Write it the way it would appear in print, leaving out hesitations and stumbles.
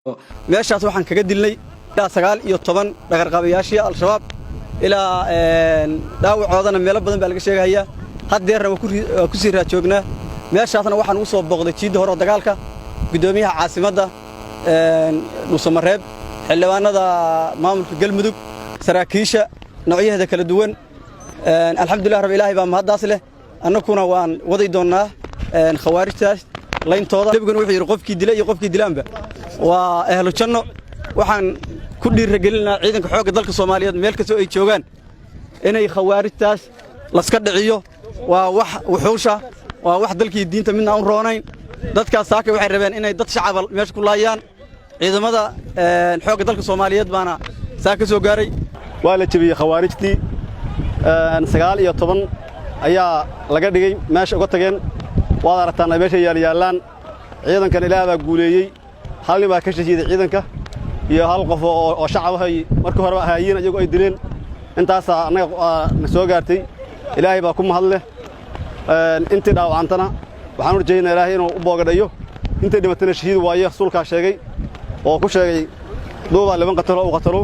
Meeshaas waxaan kaga dilnay ilaa 19 dhagarqabayaashii Al-Shabaab, ilaa dhaawacoodana meelo badan baa laga sheegahayaa. Haddeerna waa ku sii raajoognaa. Meeshaasna waxaan ugu soo booqday jiidda hore oo dagaalka guddoomiyaha caasimadda Dhuusamareeb, xildhibaanada maamulka Galmudug, saraakiisha noocyaheeda kala duwan. Alxamdulilah rab, Ilaahay baa mahaddaas leh. Annakuna waan wadi doonnaa khawaarijtaas layntooda. Nebiguna wuxuu yidhi: "Qofkii dila iyo qofkii dilaanba waa ehlu janno." Waxaan ku dhiiragelinaa ciidanka xoogga dalka Soomaaliyeed meel kastoo ay joogaan inay khawaarijtaas laska dhiciyo. Waa wax wuxuusha, waa wax dalkii diinta midna aan roonayn. Dadkaas saaka waxay rabeen inay dad shacaba meesha ku laayaan. Ciidamada xoogga dalka Soomaaliyeed baana saa ka soo gaaray. Waa la jebiyey khawaarijtii, 19 ayaa laga dhigay, meesha uga tageen. Waad aragtaan ay meesha yaalyaallaan. Ciidankan Ilaah baa guuleeyey. Hal nin baa ka shahiiday ciidanka iyo hal qof oo shacab ahay markii horeba ahaayeen iyagu ay dileen. Intaasaa annaga na soo gaartay. Ilaahay baa ku mahad leh. Intii dhaawacantana waxaan u rajaynaa Ilaahay inuu u boogadhayo. Intay dhimatana shahiid waaye. Rasuulkaa sheegay oo ku sheegay: "Duubaa liman qatalo u qatalo."